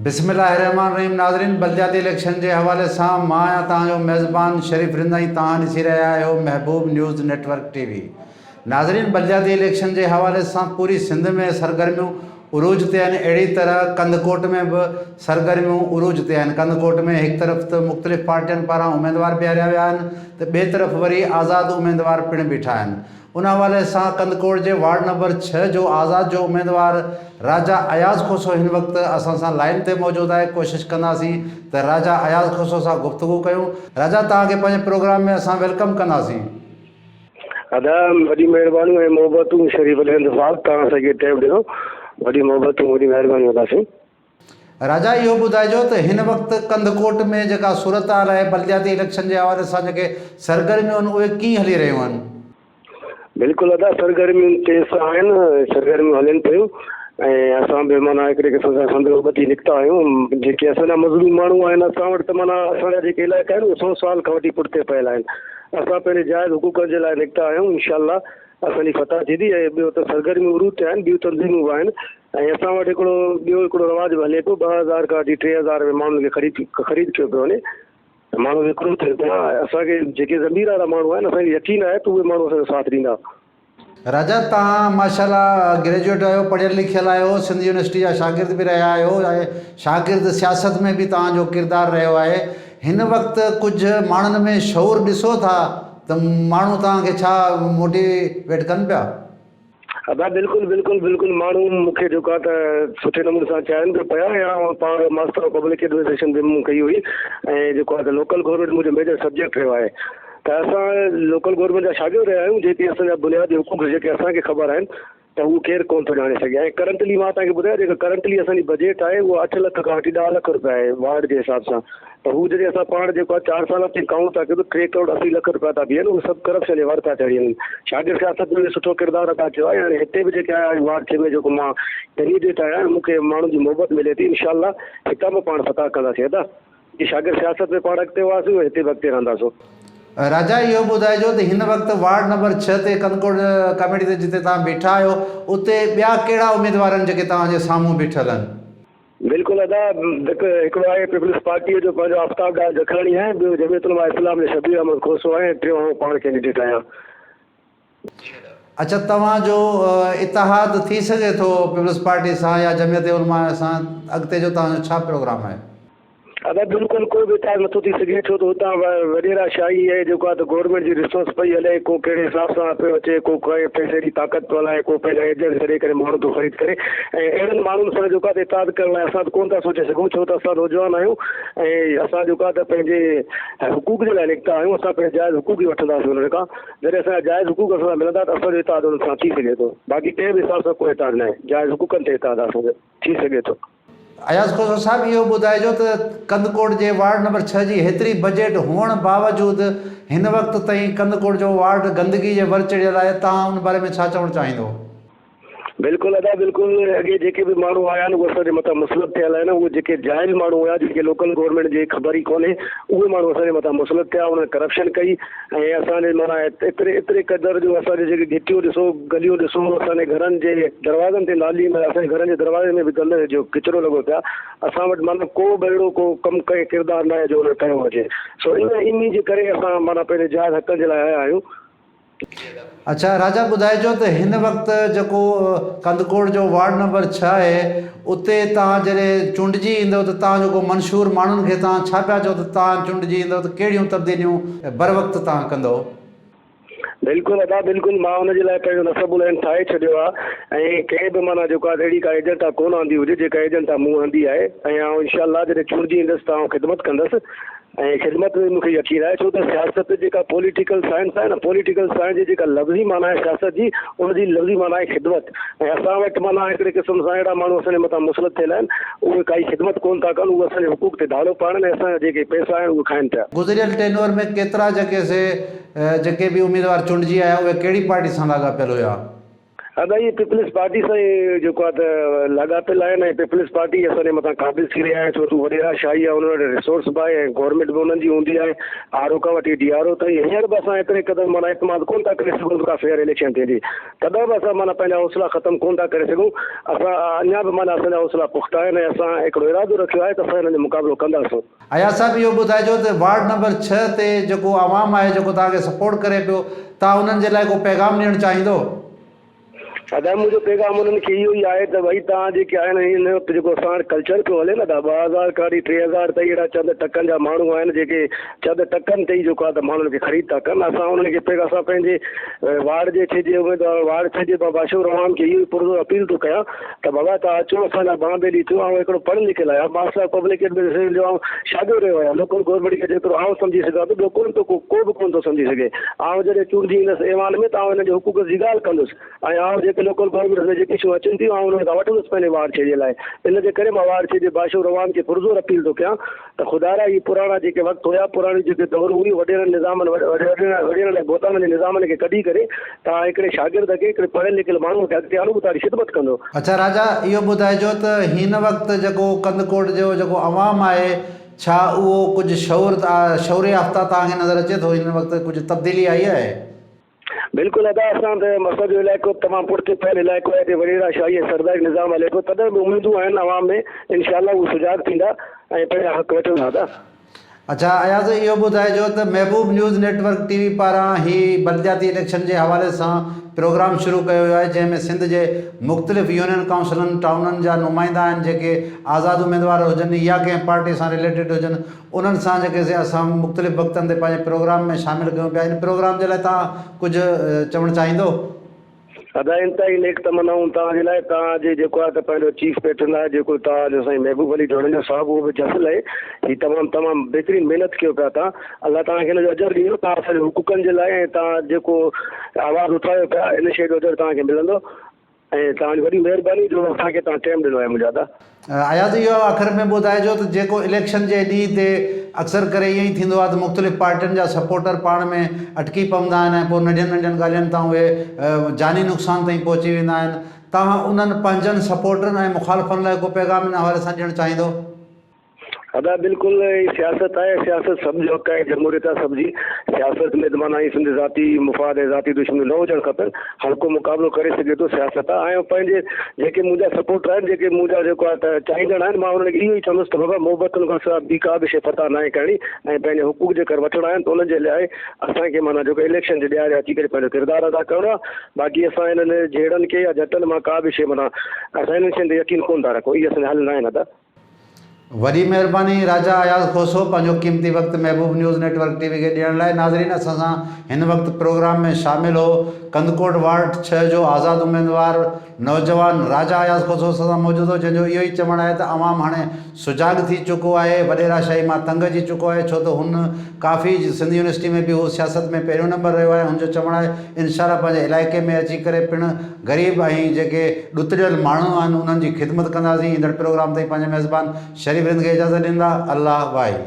بسم الله الرحمٰن الرحيم ناظرين بلدياتي اليڪشن جي حوالي سان مان آهيان توهان جو ميزبان شريف رند ۽ توهان ڏسي رهيا آهيو Mehboob news network T V ناظرين بلدياتي اليڪشن جي حوالي سان پوري سنڌ ۾ سرگرميون عروج تي آهن اهڙي طرح ڪنڌڪوٽ ۾ به سرگرميون عروج تي آهن ڪنڌڪوٽ ۾ هڪ طرف ته مختلف پارٽين پاران اميدوار بيهاريا ويا آهن ته ٻئي طرف وري آزاد اميدوار پڻ بيٺا آهن ان حوالي سان ڪنڌڪوٽ جي وارڊ نمبر ڇهه جو آزاد جو اميدوار راجا اياز کوسو هن وقت اسان سان لائين تي موجود آهي ڪوشش ڪنداسين ته راجا اياز کوسو سان گفتگو ڪيون راجا توهان کي پنهنجي پروگرام ۾ اسان welcome ڪنداسين. ادا وڏي مهربانيون ۽ محبتون شريف علي رند صاحب توهان اسان کي ٽائيم ڏنو وڏي محبتون وڏي مهربانيون ادا سائين. راجا اهو ٻڌائجو ته هن وقت ڪنڌڪوٽ ۾ جيڪا صورتحال آهي بلدياتي اليڪشن جي حوالي سان جيڪي سرگرميون آهن اهي ڪيئن هلي رهيون آهن؟ بلڪل ادا سرگرميون تيز آهن سرگرميون هلن پيون ۽ اسان به معنيٰ هڪڙي قسم سان سندرو ٻڌي نڪتا آهيون جيڪي اسان جا مظلوم ماڻهو آهن اسان وٽ ته معنيٰ اسان جا جيڪي علائقا آهن اهي سو سال کان وٺي پٺتي پيل آهن اسان پنهنجي جائز حقوقن جي لاء نڪتا آهيون انشاء الله اسان جي فتح ٿيندي ۽ ٻيو ته سرگرميون عروج تي آهن ٻيون تنظيمون به آهن ۽ اسان وٽ هڪڙو ٻيو هڪڙو رواج به هلي پيو 2000 کان وٺي 3000 ۾ ماڻهن کي خريد خريد ڪيو پيو وڃي ته ماڻهو وڪرو ٿين پيا اسان کي جيڪي ضمير وارا ماڻهو آهن اسان کي يقين آهي ته اهي ماڻهو اسان جو ساٿ ڏيندا. راجا توهان ماشاء الله گريجوئيٽ آهيو پڙهيل لکيل آهيو سنڌ يونيورسٽي جا شاگرد به رهيا آهيو ۽ شاگرد سياست ۾ به توهان جو ڪردار رهيو آهي هن وقت ڪجهه ماڻهن ۾ شعور ڏسو ٿا ته ماڻهو توهان کي ڇا موٽيويٽ ڪن پيا؟ ادا بلڪل بلڪل بلڪل ماڻهو مون کي جيڪو آهي ته سٺي نموني سان چاهين به پيا ۽ آئون پاڻ ماسٽر آف پبلڪ ايڊمنسٽريشن به مون ڪئي هئي ۽ جيڪو آهي ته لوڪل گورنمينٽ منهنجو ميجر سبجيڪٽ رهيو آهي ته اسان لوڪل گورنمينٽ جا شاگرد رهيا آهيون جيڪي اسان جا بنيادي حقوق جيڪي اسان کي خبر آهن ته هو ڪير ڪونه ٿو ڄاڻي سگهي ۽ ڪرنٽلي مان توهان کي ٻڌايان جيڪا ڪرنٽلي اسان جي بجيٽ آهي اها اٺ لک کان وٺي ڏهه لک روپيا آهي وارڊ جي حساب سان ته هو جڏهن اسان پاڻ جيڪو آهي چار سال تائين ڪائونٽ ٿا ڪيون ته ٽي ڪروڙ 80 لک روپيا ٿا بيهن اهي سڀ ڪرپشن جي ور ٿا چڙهي وڃن. شاگرد سياست ۾ به سٺو ڪردار ادا ڪيو آهي هاڻي هتي به جيڪي آيا آهيون وارڊ ڇهه ۾ جيڪو مان ڪينڊيڊيٽ آهيان مون کي ماڻهن جي محبت ملي ٿي انشاء الله هتان به پاڻ فتح ڪنداسين ادا جي شاگرد سياست ۾ پاڻ اڳتي هئاسين هتي به اڳتي رهنداسون. راجا اهو ٻڌائجو ته هن وقت وارڊ نمبر ڇهه تي ڪنڌڪوٽ ڪميٽي تي جتي توهان بيٺا آهيو اتي ٻيا ڪهڙا اميدوار آهن جيڪي توهان جي سامهون بيٺل آهن؟ بلڪل ادا هڪڙو آهي پيپلز پارٽيء جو پنهنجو آفتاب ڊار جکراڻي آهي ٻيو جمعيت علماء اسلام جو شبير احمد کوسو آهي ۽ ٽيون آئون پاڻ ڪينڊيڊيٽ آهيان. اڇا توهان جو اتحاد ٿي سگهي ٿو پيپلز پارٽي سان يا جمعيت علماء سان اڳتي جو توهان جو ڇا پروگرام آهي؟ ادا بلڪل ڪو به اتحاد نٿو ٿي سگهي ڇو ته هتان وڏيرا شاهي اهي جيڪو آهي ته گورنمينٽ جي رسوس پئي هلي ڪو ڪهڙي حساب سان پيو اچي ڪو ڪنهن پئسي جي طاقت پيو هلائي ڪو پنهنجا ايجنٽ ڇڏي ڪري ماڻهو ٿو خريد ڪري ۽ اهڙن ماڻهن سان جيڪو آهي ته اتحاد ڪرڻ لاء اسان ته ڪونه ٿا سوچي سگهون ڇو ته اسان نوجوان آهيون ۽ اسان جيڪو آهي ته پنهنجي حقوق جي لاء نڪتا آهيون اسان پنهنجا جائز حقوق ئي وٺنداسين انهن کان جڏهن اسان جا جائز حقوق اسان سان ملندا ته اسان جو اتحاد انهن سان ٿي سگهي ٿو باقي ڪنهن به حساب سان ڪو اتحاد ناهي جائز حقوقن تي اتحاد آهي اسان جو ٿي سگهي ٿو. اياز کوسو صاحب اهو ٻڌائجو ته ڪنڌڪوٽ جي وارڊ نمبر ڇهه جي هيتري بجيٽ هئڻ باوجود هن وقت تائين ڪنڌڪوٽ جو وارڊ گندگي جي ور چڙهيل آهي توهان ان باري ۾ ڇا چوڻ چاهيندو؟ بلڪل ادا بلڪل اڳي جيڪي به ماڻهو آيا آهن اهي اسان جي مٿان مسلط ٿيل آهن اهي جيڪي جاهل ماڻهو هيا جن کي لوڪل گورنمينٽ جي خبر ئي ڪونهي اهي ماڻهو اسان جي مٿان مسلط ٿيا انهن ڪرپشن ڪئي ۽ اسان جي معنيٰ ايتري ايتري قدر جو اسان جي جيڪي گهٽيون ڏسو گليون ڏسو اسان جي گهرن جي دروازن تي نالي ۾ اسان جي گهرن جي دروازي ۾ به گند جو ڪچرو لڳو پيا اسان وٽ معنيٰ ڪو به اهڙو ڪو ڪم ڪنهن ڪردار ناهي جو انهن ڪيو هجي سو ان انهي جي ڪري اسان معنيٰ پنهنجي جائز حقن جي لاء آيا آهيون. اڇا راجا ٻڌائجو ته هن وقت جيڪو ڪنڌڪوٽ جو وارڊ نمبر ڇهه آهي اتي توهان جڏهن چونڊجي ايندو ته توهان جو ڪو منشور ماڻهن کي توهان ڇا پيا چئو ته توهان چونڊجي ايندو ته ڪهڙيون تبديليون بروقت توهان ڪندو؟ بلڪل ادا بلڪل مان ان جي لاء پنهنجو نصب العين ٺاهي ڇڏيو آهي ۽ ڪنهن به معنيٰ جيڪو آهي اهڙي ڪا ايجنٽا ڪونه آندي هجي جيڪا ايجنٽا مون آندي آهي ۽ آئون انشاء الله جڏهن چونڊجي ايندس ته آئون خدمت ڪندس ۽ خدمت ۾ مون کي يقين آهي ڇو ته سياست جيڪا پوليٽيڪل سائنس آهي نه پوليٽيڪل سائنس جي جيڪا لفظي معنيٰ آهي سياست جي ان جي لفظي معنيٰ آهي خدمت ۽ اسان وٽ معنيٰ هڪڙي قسم سان اهڙا ماڻهو اسان جي مٿان مسلط ٿيل آهن اهي ڪائي خدمت ڪونه ٿا ڪن اهي اسان جي حقوق تي ڌاڙو پائڻ ۽ اسان جا جيڪي پئسا آهن اهي کائن پيا. گذريل ٽينور ۾ ڪيترا جيڪي سي جيڪي به اميدوار چونڊجي آيا اهي ڪهڙي پارٽي سان لاڳاپيل هيا؟ ادا اهي پيپلز پارٽي سان ئي جيڪو آهي ته لاڳاپيل آهن ۽ پيپلز پارٽي ئي اسان جي مٿان قابض ٿي رهيا آهن ڇو ته وڏيرا شاهي آهي انهن وٽ ريسورس به آهي ۽ گورنمينٽ به انهن جي هوندي آهي آر او کان وٺي ڊي آر او تائين هينئر به اسان ايتري قدر معنيٰ اعتماد ڪونه ٿا ڪري سگهون ته ڪا فيئر اليڪشن ٿيندي تڏهن به اسان معنيٰ پنهنجا حوصلا ختم ڪونه ٿا ڪري سگهون اسان اڃا به معنيٰ اسان جا حوصلا پختا آهن ۽ اسان هڪڙو ارادو رکيو آهي ته اسان انهن جو مقابلو ڪنداسون. اياز صاحب اهو ٻڌائجو ته وارڊ نمبر ڇهه تي جيڪو عوام آهي جيڪو توهان کي سپورٽ ڪري پيو توهان انهن جي لاء ڪو پيغام ڏيڻ چاهيندو؟ ادا منهنجو پيغام انهن کي اهو ئي آهي ته ڀئي توهان جيڪي آهن هن وقت جيڪو اسان وٽ ڪلچر پيو هلي نه ادا 2000 کان وٺي 3000 تائين اهڙا چند ٽڪن جا ماڻهو آهن جيڪي چند ٽڪن تي ئي جيڪو آهي ته ماڻهن کي خريد ٿا ڪن اسان انهن کي پيغام اسان پنهنجي وارڊ جي ڇهه جي اميدوار وارڊ ڇهه جي مان باشعور عوام کي اهو ئي پرزور اپيل ٿو ڪيان ته بابا توهان اچو اسان جا ٻانهن ٻيلي ٿيو آئون هڪڙو پڙهيل لکيل آهيان ماستر آف پبلڪ ايڊمنسٽريشن جو آئون شاگرد رهيو آهيان لوڪل گورنمينٽ کي جيترو آئون سمجهي سگهان ٿو ٻيو ڪونه ٿو ڪو ڪو به ڪونه ٿو سمجهي سگهي آئون جڏهن چونڊجي ايندس ايوان ۾ ته آئون هنن جي حقوق جي ڳالهه ڪندس ۽ آئون جيڪي لوڪل گورنمينٽ ۾ جيڪي شيون اچن ٿيون آئون انهن کان وٺندس پنهنجي وارڊ ڇهه جي لاء ان جي ڪري مان وارڊ ڇهه جي باشعور عوام کي پرزور اپيل ٿو ڪيان ته خدارا اهي پراڻا جيڪي وقت هيا، پراڻي جيڪي دور هئي، وڏيرن نظامن، وڏيرن ۽ ڀوتارن جي نظامن کي ڪڍي ڪري توهان هڪڙي شاگرد کي، هڪڙي پڙهيل لکيل ماڻهوء کي اڳتي آڻو، هو توهان جي خدمت ڪندو. اڇا راجا اهو ٻڌائجو ته هن وقت جيڪو ڪنڌڪوٽ جو جيڪو عوام آهي ڇا اهو ڪجهه شعور شعور يافته توهان کي نظر اچي ٿو هن وقت ڪجهه تبديلي آئي آهي؟ بلڪل ادا اسان ته اسان جو علائقو تمام پٺتي پيل علائقو آهي هتي وڏيرا شاهي ۽ سرداري نظام هلي پيو تڏهن به اميدون آهن عوام ۾ انشاء الله هو سجاڳ ٿيندا ۽ پنهنجا حق وٺندا ادا. اڇا اياز اهو ٻڌائجو ته Mehboob news network T V پاران هي بلدياتي اليڪشن جي حوالي سان پروگرام شروع ڪيو ويو آهي جنهن ۾ سنڌ جي مختلف يونين ڪائونسلن ٽائونن جا نمائندا آهن جيڪي آزاد اميدوار هجن يا ڪنهن پارٽي سان رليٽيڊ هجن انهن سان جيڪي سي اسان مختلف وقتن تي پنهنجي پروگرام ۾ شامل ڪيون پيا ان پروگرام جي لاء توهان ڪجهه چوڻ چاهيندو؟ ادا انتهائي نيڪ تمنائون توهان جي لاء توهان جي جيڪو آهي ته پنهنجو چيف پيٽرن آهي جيڪو توهان جو سائين محبوب علي جوڻيجو صاحب اهو به جس لهي هي تمام تمام بهترين محنت ڪيو پيا توهان الله توهان کي ان جو اجر ڏيندو توهان اسان جي حقوقن جي لاء ۽ توهان جيڪو آواز اٿايو پيا ان شيء جو اجر توهان کي ملندو ۽ توهان جي وڏي مهرباني جو اسان کي توهان ٽيم ڏنو آهي منهنجا ادا. اياز اهو آخر ۾ ٻڌائجو ته جيڪو اليڪشن جي ڏينهن تي اڪثر ڪري ائين ئي ٿيندو آهي ته مختلف پارٽين جا سپورٽر پاڻ ۾ اٽڪي پوندا آهن ۽ پوء ننڍين ننڍين ڳالهين تان اهي جاني نقصان تائين پهچي ويندا آهن توهان انهن پنهنجن سپورٽرن ۽ مخالفن لاء ڪو پيغام ان حوالي سان ڏيڻ چاهيندو؟ ادا بلڪل هي سياست آهي سياست سڀ جو حق آهي جمهوريت آهي سڀ جي سياست ۾ ته معنيٰ ائين سمجهه ذاتي مفاد ۽ ذاتي دشمنيون نه هجڻ کپن هر ڪو مقابلو ڪري سگهي ٿو سياست آهي ۽ پنهنجي جيڪي منهنجا سپورٽر آهن جيڪي منهنجا جيڪو آهي ته چاهيندڙ آهن مان انهن کي اهو ئي چوندس ته بابا محبتن کان سواء ٻي ڪا به شيء فتح ناهي ڪرڻي ۽ پنهنجي حقوق جيڪر وٺڻا آهن ته انهن جي لاء اسان کي معنيٰ جيڪو اليڪشن جي ڏهاڙي اچي ڪري پنهنجو ڪردار ادا ڪرڻو آهي باقي اسان انهن جهيڙن کي يا جهٽن مان ڪا به شيء معنيٰ اسان انهن شين تي يقين ڪونه ٿا رکون اهي اسان جا حل ناهن ادا. وڏي مهرباني راجا اياز کوسو پنهنجو قيمتي وقت Mehboob news network T V کي ڏيڻ لاء ناظرين اسان سان هن وقت پروگرام ۾ شامل هو ڪنڌڪوٽ وارڊ ڇهه جو آزاد اميدوار نوجوان راجا اياز کوسو اسان سان موجود هو جنهن جو اهو ئي چوڻ آهي ته عوام هاڻي سجاڳ ٿي چڪو آهي وڏيرا شاهي مان تنگ اچي چڪو آهي ڇو ته هن ڪافي سنڌ يونيورسٽي ۾ به هو سياست ۾ پهريون نمبر رهيو آهي هن جو چوڻ آهي انشاء الله پنهنجي علائقي ۾ اچي ڪري پڻ غريب ۽ جيڪي ڏتڙيل ماڻهو آهن انهن جي خدمت ڪنداسين ايندڙ پروگرام تائين پنهنجي ميزبان شريف رند کي اجازت ڏيندا الله واهي.